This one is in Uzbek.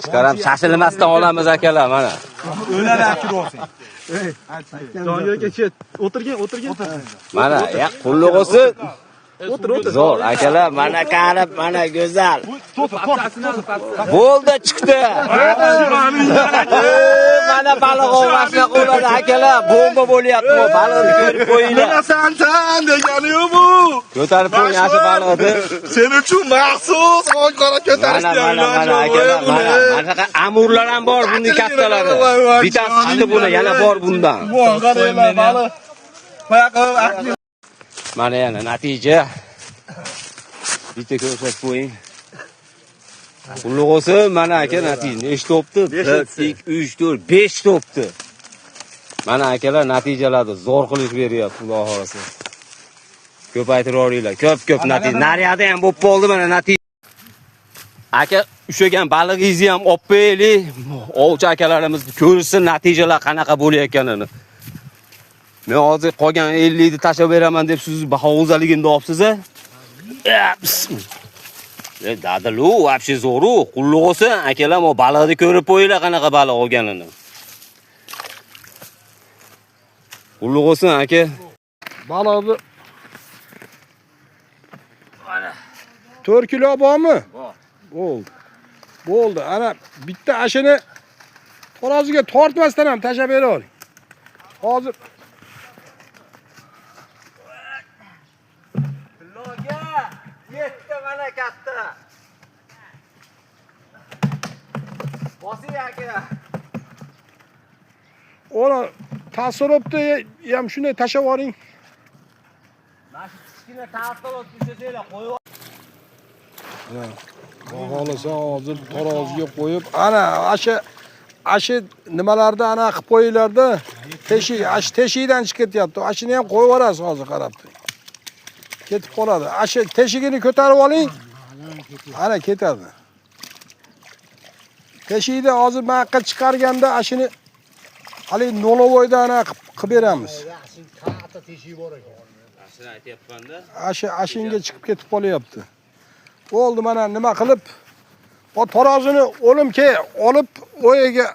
Chiqaram, shashilmasdan olamiz akalar mana. O'ladi akir olsang. Doniyor aka ket. O'tirgin, o'tirgin. Mana, ya qulluq bo'lsin. O'tir, o'tir. Zo'r akalar, mana qarab, mana go'zal. Bo'ldi, chiqdi. Mana baliq ovlashga qo'yiladi akalar, bomba bo'lyapti bu. Baliqni ko'rib qo'yinglar. Nima sansan degani-yu bu. Ko'tarib qo'ying ana shu baliqni. Sen uchun maxsus qora ko'tarishdi. Mana mana akalar, mana manaqa amurlar ham bor buning kattalari. Bittasi chiqdi buni, yana bor bundan. Qaranglar baliq. Boyaqa Mana yana natija. Bitta ko'rsatib qo'ying. Qulluq bo'lsin, mana aka natija. Nechta to'pdi? 1 2 3 4 5 to'pdi. Mana akalar natijalarni zo'r qilib beryapti, Xudo xolasa. Ko'paytiraveringlar. Ko'p-ko'p natija. Nariyada ham bo'lib qoldi mana natija. Aka, ushlagan balig'ingizni ham olib qo'yaylik. Ovchi akalarimiz ko'rsin natijalar qanaqa bo'layotganini. Men hozir qolgan 50 ni tashlab beraman deb siz bahovuzaligimni olibsiz-a? Dadalu, вообще zo'ru, qulluq bo'lsin. Akalar, bu baliqni ko'rib qo'yinglar qanaqa baliq olganini. Qulluq bo'lsin aka. Baliqni 4 kilo bormi? Bor. Bo'ldi. Bo'ldi. Ana bitta ashini taroziga tortmasdan ham tashlab beravering. Hozir Tilloga yetdi mana katta. Bosing aka. Ona tasarrufni ham shunday tashlab yuboring. Mana shu kichkina ta'til tushsanglar qo'yib. Xohlasa hozir taroziga qo'yib, ana asha nimalarda ana qilib qo'yinglarda. Teshik, ash teshikdan chiqib ketyapti. Ashini ham qo'yib yuborasiz hozir qarab turing. Ketib qoladi. Asha teshigini ko'tarib oling. Ana ketadi. Teshikni hozir bu yoqqa chiqarganda ashini hali nolovoyda ana qilib beramiz. Katta teshigi bor ekan. Ashini aytyapman-da. Asha ashinga chiqib ketib qolyapti. Bo'ldi mana nima qilib o tarozini o'lim ke olib o'yiga